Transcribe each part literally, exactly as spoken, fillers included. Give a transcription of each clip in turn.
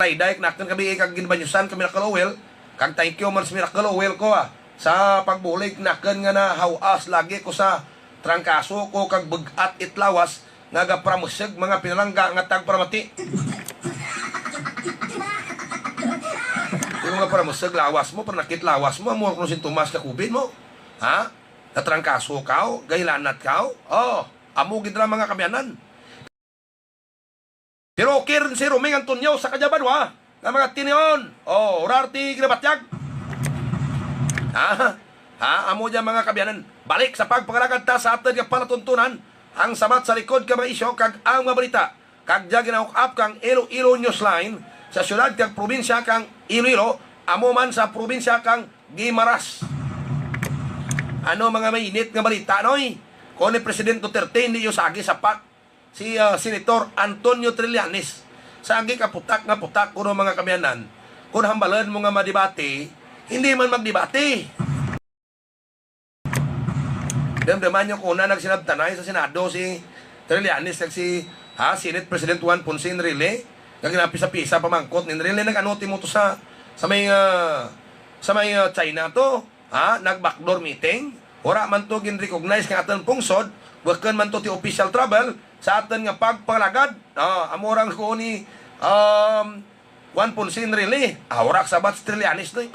Day-day kanakun kami kag ginbanyusan kami Miracle Oil. Kag thank you man sa Miracle Oil ko, ah. Sa pagbulig kanakun nga nahawas lagi ko sa trangkaso ko kag bug-at it lawas nga gaparameseg mga pinalangga nga tagparamati. Kon gaparameseg lawas mo, paranakit lawas mo, amo kuno sintomas ka COVID mo. Ha? Natrangkaso kaw, gahilanat kaw. O, amo gid ra mga kaabyanan. Pero okay run si Roming Antonio sa kadya banwa nga mga tinion. O, wara ti ginabatyag. Ha? Ha? Amo dya mga kaabyanan. Balik sa pagpangalagad ta sa atun nga palatuntunan, ang sabat sa likod ka mga isyu kag ang mga balita. Kag dya gina-hook up kang Iloilo Newsline sa syudad kag probinsya kang Iloilo, amo man sa probinsya kang Guimaras. Ano mga mainit nga balita, noy? Kon ni President Duterte, indi yo sagi sa PAC. Si, ah, Senator Antonio Trillanes. Sagi ka putak nga putak kuno mga kaabyanan. Kon hambalun mo nga madebate, indi man magdebate. Damdaman nyo kon una nagsinabtanay sa Senado si Trillanes kag si, ha, Senate President Juan Ponce Enrile. Nga ginapisa-pisa pamangkot ni Enrile, nag-ano ti mo to sa, sa may, ah, sa may, ah, China to. Ha, nag-backdoor meeting. Wara man to gin-recognize kang atun pungsod, bukun man to ti official travel sa atun nga pagpangalagad. Ah, amo ra ang kuon ni, um, Juan Ponce Enrile. Ah, wara kasabat si Trillanes to, eh.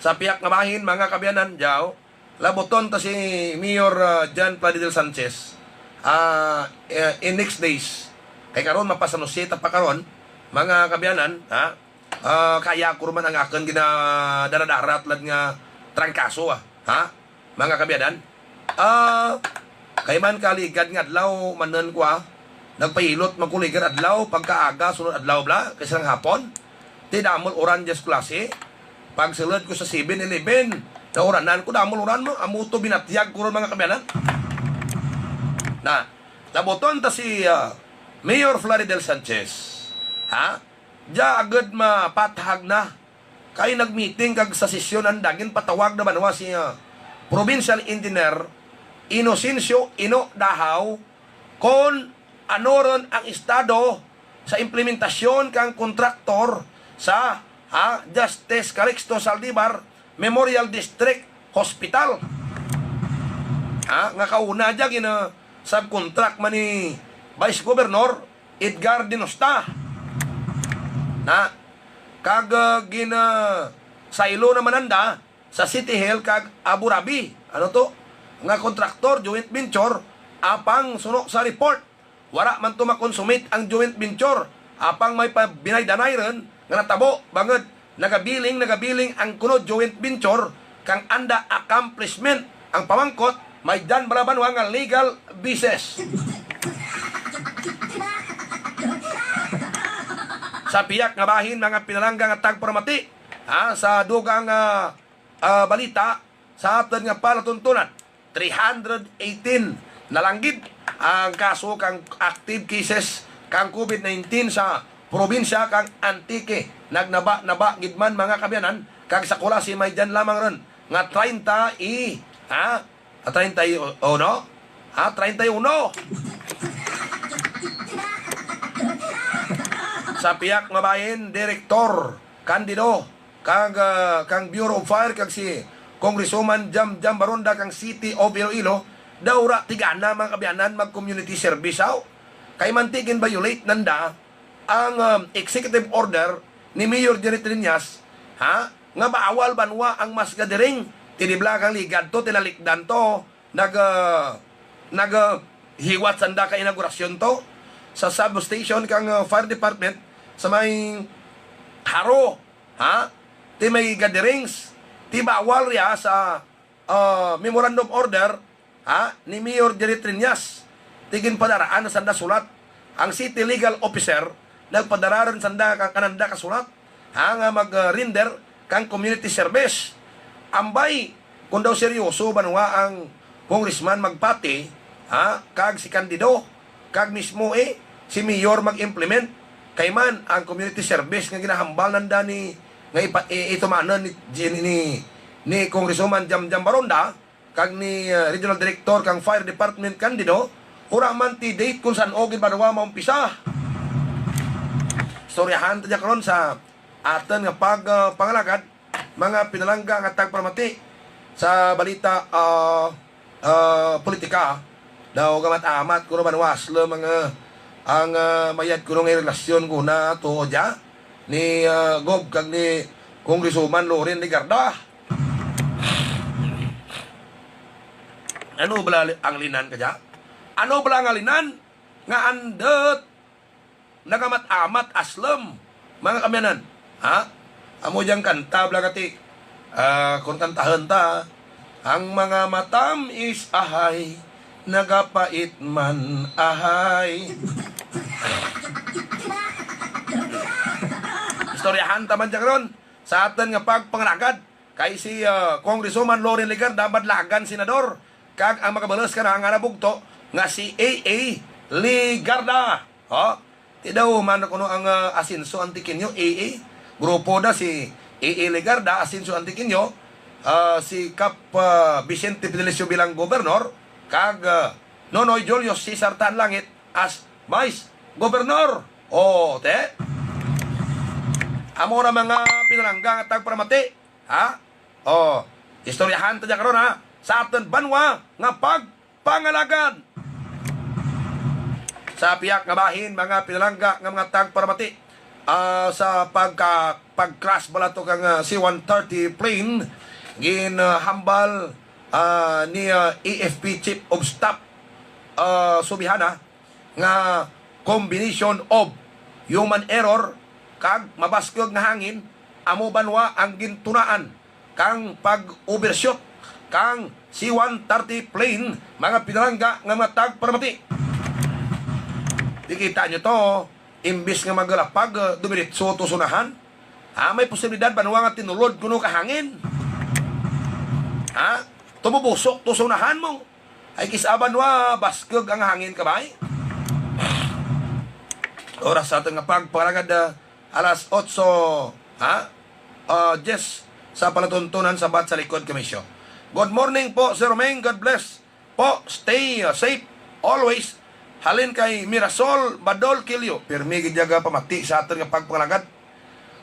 Sa piyak nga bahin, mga kaabyanan, dyaw, labuton ta si Mayor, ah, John Plaridel Sanchez. Ah, eh, in next days. Kay karon, mapa-San Jose ta pa karon, mga kaabyanan, ha? Ah, kaya ko ra man ang akun ginadara-dara tulad nga trangkaso, ah. Ha? Mga kaabyanan? Ah, kay man kaligad nga adlaw, manun ko, ah. Nagpahilot man ko ligad adlaw, pagkaaga, sunod adlaw bala, kay sarang hapon. Ti damul uran dya sa klase. Pagsulud ko sa Seven Eleven, nauranan ko, damul uran mo, amo to binatyag ko ron, mga kaabyanan. Na, labuton ta si, ah, Mayor Plaridel Sanchez. Ha? Dya agud mapatahag na. Kay nag-meeting kag sa sesyon anda ginpatawag na banwa si, ah, Provincial Engineer Inocencio Ino Dahaw kon ano run ang estado sa implementasyon kang kontraktor sa, ha, Justice Calixto Zaldivar Memorial District Hospital. Ha, nga kauna dya gina-subcontract man ni Vice Governor Edgar Denosta. Na, kag, ah, gina-, saylo naman anda sa City Heal kag Abu Dhabi. Ano to? Nga kontraktor, joint venture, apang suno sa report, wara man to ma-consummate ang joint venture. Apang may pa binaydanay run nga natabo, bangud nagabiling, nagabiling ang kuno joint venture kang anda accomplishment. Ang pamangkot, may dyan bala banwa nga legal basis. Sa piyak nga bahin, mga pinalangga nga tagparamati, ha, sa dugang, ah, ah, balita sa atun nga palatuntunan. Three hundred eighteen na lang gid ang kaso kang active cases kang COVID nineteen sa probinsya kang Antique. Nagnaba-naba gid man, mga kaabyanan, kag sa Culasi may dyan lamang run nga treinta y, ha? Ah, treinta y uno? Ha? Treinta y uno. Sa piyak nga bahin, Direktor Candido, kag, ah, kang Bureau of Fire, kag si Congresswoman Jam Jam Baronda kang City of Iloilo, daw wara ti gana, mga kaabyanan, mag-community service, haw. Kay man ti gin-violate nanda ang, um, executive order ni Mayor Jerry Triñas, ha, nga bawal banwa ang mass gathering. Ti di bala kang ligad to, tinalikdan to, nag-, ah, nag-, ah, hiwat sanda ka inaugurasyon to sa substation kang, ah, fire department sa may Jaro, ha? Ti may gatherings, ti bawal riya sa, ah, memorandum order, ha, ni Mayor Jerry Triñas. Ti ginpadaraan na sanda sulat. Ang city legal officer, nagpadara run sanda ka, kananda ka sulat, ha, nga mag, ah, render kang community service. Ambay, kon daw seryoso banwa ang congressman magpati, ha, kag si kandido, kag mismo, eh, si mayor mag-implement. Kay man ang community service nga ginahambal nanda ni, nga ipa-, i-, itumanon ni, ni, ni, ni Congresswoman Jam Jam Baronda, kag ni, ah, Regional Director kang Fire Department kandido, wara man ti date kon san-o gid banwa maumpisa. Istoryahan ta dya karon sa atun nga pag, ah, pangalagad, mga pinalangga nga tagparamati sa balita, ah, ah, politika. Daw gamat-amat kuno banwa Aslum ang, ah, ang, ah, mayad kuno nga relasyon kuno to dya ni, ah, Gov kag ni Congresswoman Loren Legarda. Ano bala ang linan kadya? Ano bala ang linan nga andut nagamat-amat Aslum, mga kaabyanan. Ha? Amo dyang kanta bala kati. Ah, kon kantahun ta, ang mga matam-is ahay, nagapait man ahay. Istoryahan ta man dya karon sa atun nga pagpangalagad. Kay si, ah, Congresswoman Loren Legarda, madlagan senador, kag ang makabulus kana nga nabugto nga si A A Legarda. O, ti daw man kuno ang, ah, Asencio Antiqueño, A A. Grupo da si A A Legarda, Asencio Antiqueño, ah, si Kap, ah, Vicente Fedelicio bilang gobernador, kag, ah, Nonoy Julio Cesar Tanlangit as vice governor. O, te. Amo ra mga pinalangga nga tagparamati. Ha? O, istoryahan ta dya karon, ha, sa atun banwa nga pagpangalagad. Sa piyak nga bahin, mga pinalangga nga mga tagparamati, ah, sa pagka, pag-crash bala to kang, ah, C one thirty plane, gin, ah, hambal, ah, ni, ah, A F P Chief of Staff, ah, Subihana, nga combination of human error kag mabaskug nga hangin, amo banwa ang gintunaan kang pag-overshoot kang C one thirty plane, mga pinalangga nga mga tagparamati. Ti kita nyo to, imbis nga magalapag, ah, dumiritso to sa unahan, ha, may posibilidad banwa nga tinulod kuno ka hangin. Ha? Tumubusok to sa unahan mo. Ay, kis-a banwa, baskug ang hangin kabay. Oras sa atun nga pagpangalagad, ah, alas otso, ha? Ah, dyes sa palatuntunan sa Bat sa Likod kang Misyo. Good morning po, Sir Romeng. God bless po. Stay, ah, safe always. Halin kay Mirasol Badol Quillo. Pirmi gid dya gapamati sa atun nga pagpangalagad.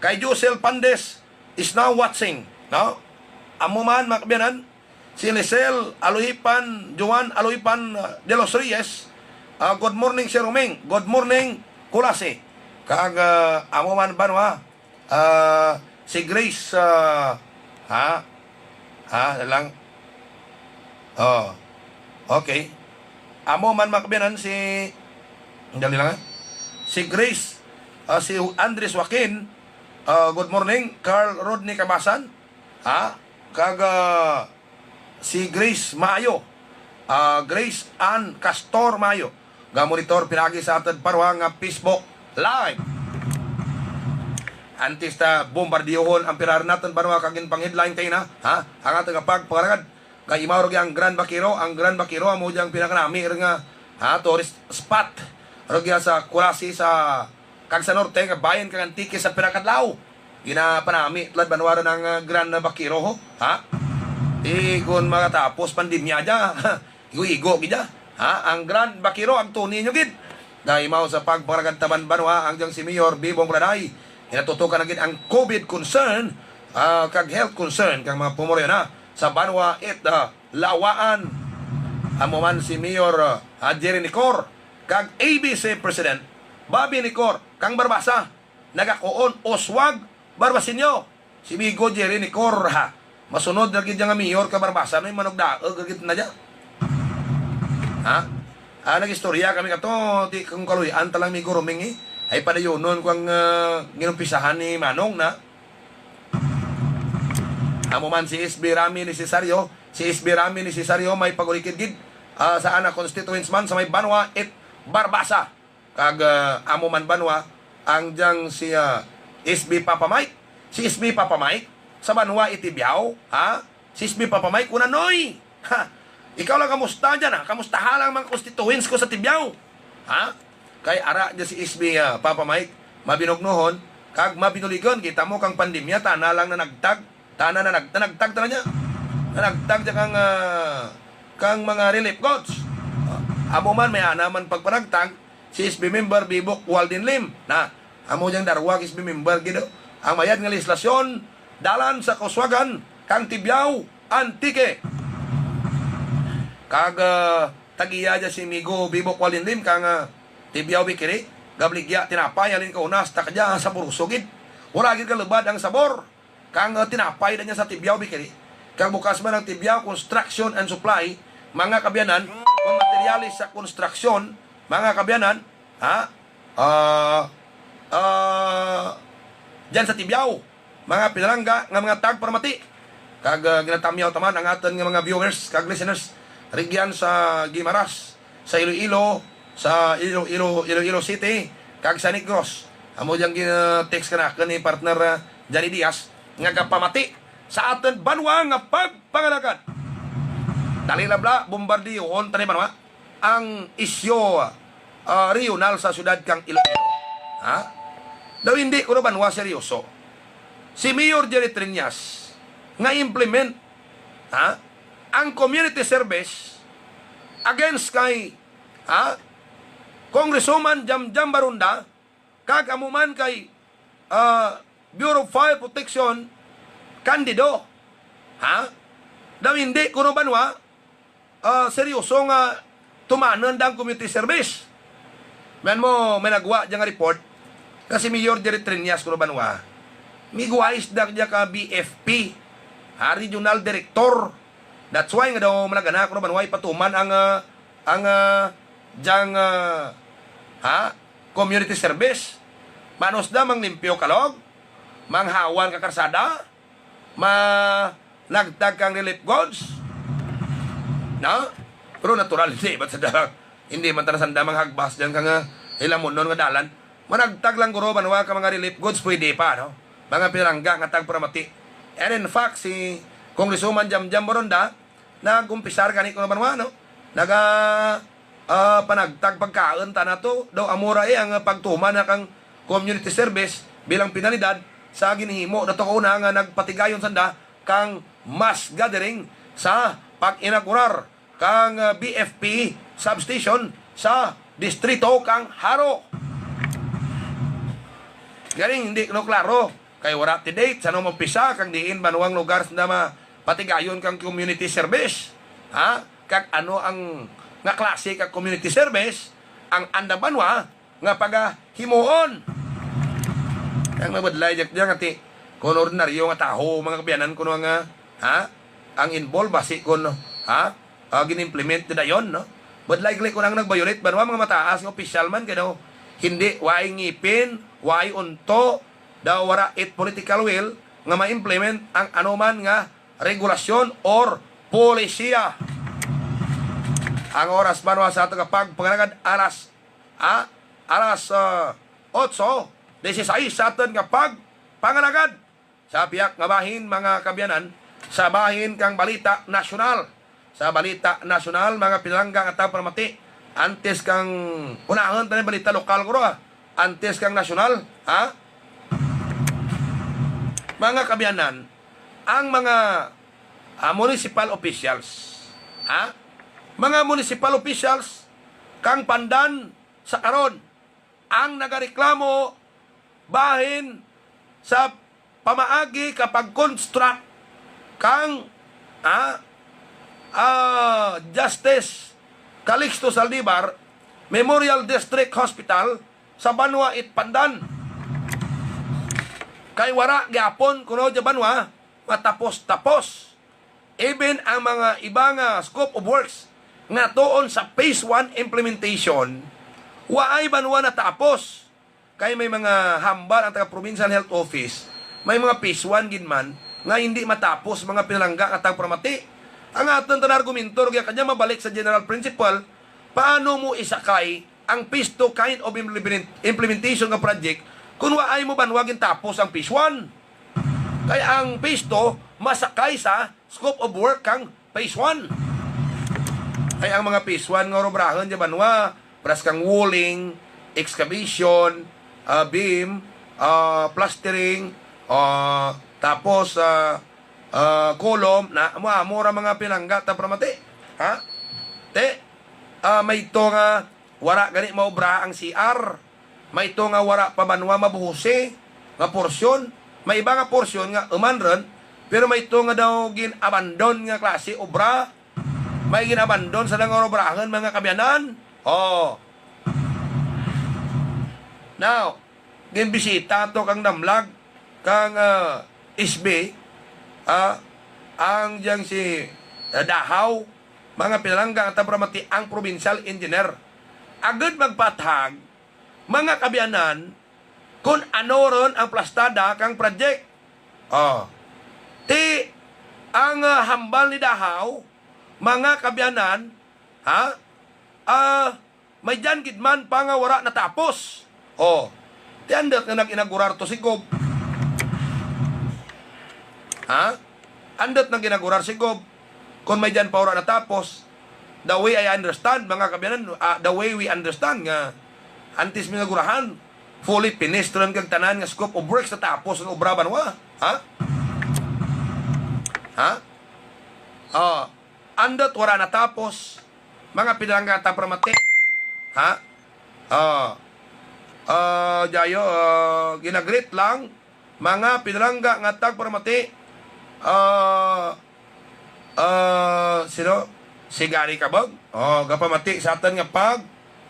Kay Josel Pandes is now watching, no? Amo man, mga kaabyanan, si Lisel Alohipan, Joan Alohipan, uh, de los Reyes, uh, good morning, Sir Romeng. Good morning, Culasi. Kag, uh, amo man banwa, uh, si Grace, uh, ha? Ha, lang. O. Okay. Amo man, mga kaabyanan, si, dali lang, ha? Si Grace, uh, si Andres Joaquin, uh, good morning, Carl Rodney Kabasan, ha? Kag, uh, si Grace Maayo, ah, Grace Ann Castor Maayo, gamonitor pinaagi sa atun banwa nga Facebook Live. Antes ta bombardiyohon ang pira run natun banwa kag ginpang-headline kaina, ha? Ang atun nga pagpangalagad, kaimaw rugya ang Grand Vaquero, ang Grand Vaquero amo dyang pinakanami run nga, ha, tourist spot rugya sa Culasi, sa kag sa norte, nga bahin kang Antique sa pira ka adlaw. Ginapanami tulad banwa run ang, ah, Grand Vaquero ho, ha? Ti kon makatapos pandemya dya, igo-igo gid dya, ha? Ang Grand Vaquero ang tuni nyo gid. Kaimaw sa pagpangalagad ta man banwa, ang dyang si Mayor Bebong Caladay, ginatutukan na gid ang COVID concern, ah, kag health concern kang mga pumuluyo na sa banwa it, ah, Laua-an. Amo man si Mayor, ah, Jerry Necor, kag A B C President Bobby Necor kang Barbaza, nagakuon Oswag Barbaseño, si Bigo Jerry Necor, ha. Masunod ra gid dya nga mayor ka Barbaza, no, manugdaug ra gid na dya. Ha? Ah, nag-istorya kami kato, ti kon kaluy-an ta lang, Migo Roming, eh. Ay padayunon ko ang, ah, ginumpisahan ni Manong na. Amo man si S B Rami Necesario, si S B Rami Necesario may pag-urikid gid, ah, sa ana constituents man sa may banwa it Barbaza. Kag, ah, amo man banwa, ang dyang si, ah, S B Papa Mike, si S B Papa Mike, sa banwa it Tibiao, ha? Si S B Papa Mike, una noy. Ha? Ikaw lang kamusta dyan, ha? Kamustaha lang mga constituents ko sa Tibiao. Ha? Kay ara dya si S B, ah, Papa Mike, mabinugnuhon, kag mabinuligon, kita mo kang pandemya, tana lang nanagtag, tana nanag-, nanagtag tana dya. Nanagtag dya kang, ah, kang mga relief goods. Ah, amo man, may ana man pagpanagtag, si S B member, Bebok Walden Lim, na, Amo dyang darwa ka S B member gid, o. Ang mayad nga lehislasyon, dalan sa kauswagan kang Tibiao, Antique. Kag, ah, tag-iya dya si Migo Bibo Kualinlim kang, ah, Tibiao Bakery, gabaligya tinapay, halin kauna hasta kadya, saboroso gid. Wara gid kalebad ang sabor kang, ah, tinapay da dyan sa Tibiao Bakery. Kag bukas man ang Tibiao Construction and Supply, mga kaabyanan, kon materyales sa konstruksyon, mga kaabyanan, ha? Ah, ah, dyan sa Tibiao, mga pinalangga nga mga tagparamati. Kag, ah, ginatamyaw ta man ang atun nga mga viewers kag listeners, rugyan sa Guimaras, sa Iloilo, sa Ilo-, Ilo-, Iloilo City, kag sa Negros. Amo dyang gin-, ah, text kanakun ni partner, ah, Johnny Diaz, nga gapamati sa atun banwa nga pagpangalagad. Dali lang bala, bombardiyohon ta ni banwa ang isyu, ah, rehiyonal sa syudad kang Iloilo. Ha? Daw indi kuno banwa seryoso si Mayor Jerry Treñas nga implement, ha, ang community service against kay, ha, Congresswoman Jamjam Baronda, kag amo man kay, ah, Bureau of Fire Protection kandido. Ha? Daw indi kuno banwa, ah, seryoso nga tumanun da ang community service. Mayan mo, may nagwa dya nga report nga si Mayor Jerry Treñas kuno banwa, migwais da dya ka B F P, ha, regional director. That's why nga daw malagana kuno banwa ipatuman ang, ah, ang, ah, dyang, ah, ha, community service. Manos da manglimpyo kalog, manghawan ka karsada, managtag kang relief goods. No? Pero natural, indi man sanda, indi man tana sanda manghagbas dyan kang, ah, hilamunon nga dalan. Managtag lang guro banwa ka mga relief goods, pwede pa, no? Mga pinalangga nga tagparamati. And in fact, si Congresswoman Jamjam Baronda, nag-umpisar gani kuno banwa, no? Naga, ah, panagtag pagkaun tana to, daw amo ra, eh, ang pagtuman na kang community service bilang penalidad sa ginhimo nato kauna nga nagpatigayon sanda kang mass gathering sa pag-inaugurar kang, ah, B F P substation sa distrito kang Jaro. Garing indi kuno klaro. Kay wara ti date, san-o maumpisa, kang diin banwang lugar sanda mapatigayon kang community service. Ha? Kag ano ang nga klase ka community service ang anda banwa nga pagahimuon. Kag mabudlay dya, dya nga ti, kon ordinaryo nga tawo, mga kaabyanan, kuno nga, ha? Ang involve, basi kon, ha? Ah, gin-implement ti dayon, no? Budlay gali kon ang nag-violate banwa, mga mataas nga opisyal man, kay daw, hindi, way ngipin, way unto, daw wara it political will nga ma-implement ang anuman nga regulasyon or polisiya. Ang oras banwa sa atun nga pagpangalagad alas, ah, alas, ah, otso disisais sa atun nga pagpangalagad. Sa piyak nga bahin, mga kaabyanan, sa bahin kang balita nasyonal. Sa balita nasyonal, mga pinalangga nga tagparamati, antes kang, unahun ta ni balita lokal guro, ah. Antes kang nasyonal, ha? Mga kaabyanan, ang mga, ah, municipal officials, ha? Mga municipal officials kang Pandan sa karon, ang nagareklamo bahin sa pamaagi ka pag-construct kang, ah, ah, Justice Calixto Zaldivar Memorial District Hospital sa banwa it Pandan. Kay wara gihapon kuno dya banwa matapos-tapos. Even ang mga iba nga scope of works nga tuon sa phase one implementation, waay banwa natapos. Kay may mga hambal ang taga Provincial Health Office, may mga phase one gid man nga hindi matapos, mga pinalangga nga tagparamati. Ang atun tana argumento, rugya kadya mabalik sa general principle, paano mo isakay ang phase two kind of implement-, implementation nga project kon waay mo banwa gintapos ang phase one? Kay ang phase two masakay sa scope of work kang phase one. Kay ang mga phase one nga urubrahun dya banwa, paras kang walling, excavation, ah, beam, ah, plastering, ah, tapos, ah, ah, column, na, amo, amo ra mga pinalangga tagparamati. Ha? Ti, ah, may to nga wara gani maobra ang C R. May ito nga wara pa banwa mabuhusi nga porsyon, may iba nga porsyon nga human run, pero may ito nga daw gin-abandon nga klase obra, may gin-abandon sanda nga obrahun, mga kaabyanan. O. Now, ginbisita to kang Damlag, kang, ah, S B, ah, ang dyang si, ah, Dahaw, mga pinalangga nga tagparamati, ang provincial engineer. Agud magpaathag, mga kaabyanan, kon ano run ang plastada kang project. O. Ti, ang, ah, hambal ni Dahaw, mga kaabyanan, ha? Ah, may dyan gid man pa nga wara natapos. O. Ti andut nga nag-inaugurar to si Gob. Ha? Andut nag-inaugurar si Gob. Kon may dyan pa wara natapos. The way I understand, mga kaabyanan, ah, the way we understand nga, antes mi inaugurahan, fully finished run kag tanan nga scope of works, natapos ang obra banwa. Ha? Ha? O. Andut wara natapos, mga pinalangga nga tagparamati. Ha? O. O, dya yo, o, gina-greet lang, mga pinalangga nga tagparamati. O, o, sino? Si Gary Kabug. O, gapamati sa atun nga pag-,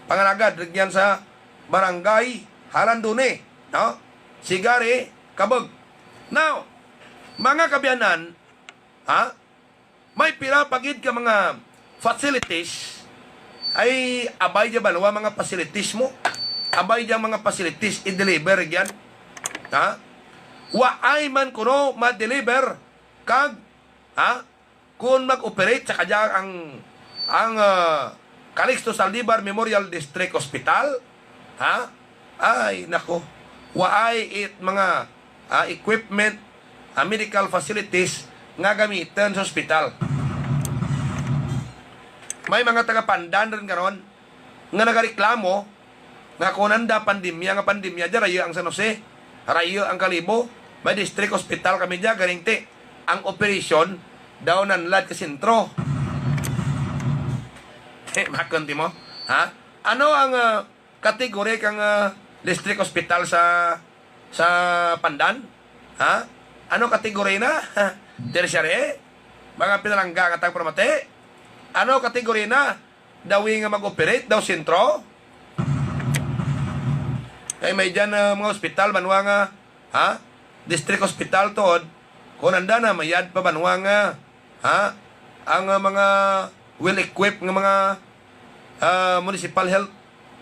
pangalagad rugyan sa Barangay Jalandone, no? Si Gary Kabug. Now, mga kaabyanan, ha? May pira pa gid ka mga facilities, ay abay dya banwa mga facilities mo. Abay dya mga facilities i-deliver gyan. Ha? Waay man kuno ma-deliver kag, ha? Kon mag-operate sa kadya ang, ang, ah, Calixto Zaldivar Memorial District Hospital, ha? Ay, nako. Waay it mga, ah, equipment, ah, medical facilities nga gamitun sa ospital. May mga taga-Pandan run karon nga nagareklamo nga kon anda pandemya nga pandemya dya, rayu ang San Jose, rayu ang Kalibo, may district hospital kami dya, garing ti ang operasyon daw nanlad ka sentro. Eh, bakun ti mo? Ha? Ano ang, ah, category kang, ah, district hospital sa, sa Pandan? Ha? Ano category na? Tertiary? Mga pinalangga nga tagparamati? Ano category na? Daw nga mag-operate daw sentro? Kay may dyan, ah, mga ospital banwa nga, ha? District hospital tuod. Kon anda na, mayad pa banwa nga, ha? Ang, ah, mga well-equipped nga mga, ah, municipal health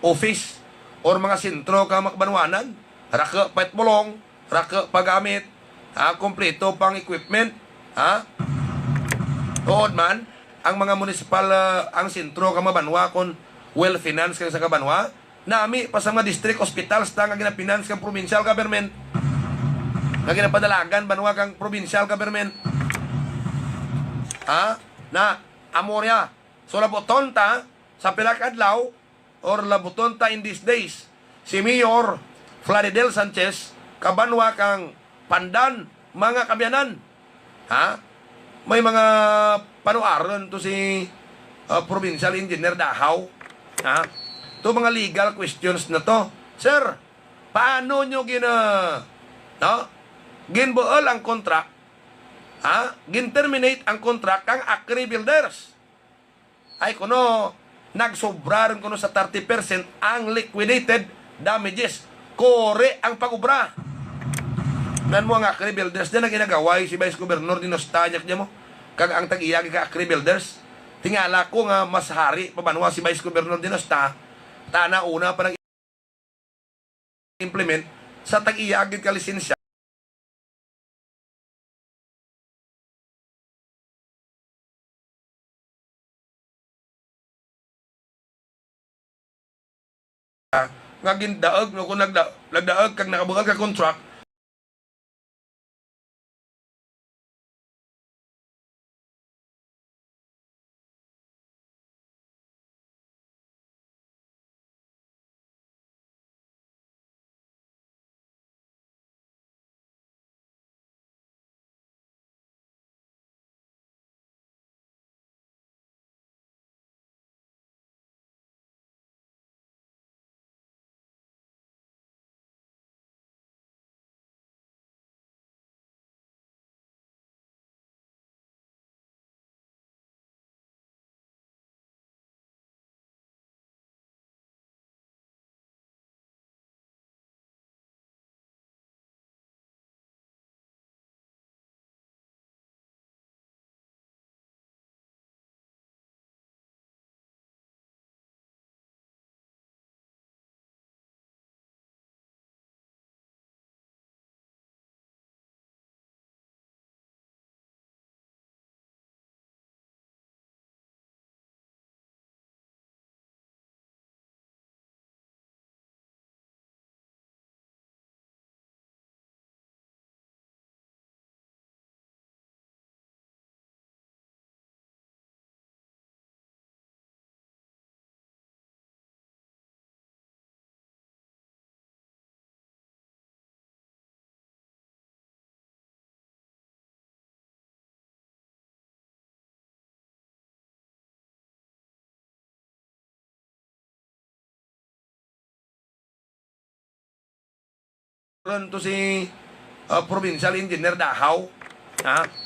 office or mga sentro ka mga kabanwanan. Raku pa it bulong, raku pa gamit, ha, kumpleto pa ang equipment, ha? Tuod man, ang mga munisipal, ah, ang sentro ka mga banwa kon well-financed kang sa kabanwa, nami pa sa mga district hospitals ta nga gina-finance kang provincial government, nga ginapadalagan banwa kang provincial government. Ha? Na, amo ria. So, labuton ta, sa pila ka adlaw, or labuton ta in these days, si Mayor Flaridel Sanchez, ka banwa kang Pandan, mga kaabyanan. Ha? May mga panuaron to si, ah, Provincial Engineer Dahaw. Ha? To mga legal questions na to. Sir, paano nyo gina-, no? Ginbuul ang contract, ha? Gin-terminate ang contract kang Acre Builders. Ay kuno, nagsobra run kuno sa thirty percent ang liquidated damages. Kuri ang pag-obra. Nan mo ang Acre Builders dyan, nag-inagaway si Vice Governor Denosta dyan mo. Kag ang tag-iya gid ka Acre Builders. Tingala ko nga mas hari pa banwa si Vice Governor Denosta. Tana una pa nag- implement sa tag-iya gid ka lisensya. Nga gindaug, no, kung nagda-, nagdaug kag nakabuul ka contract, Run to si, ah, provincial engineer Dahaw. Ha?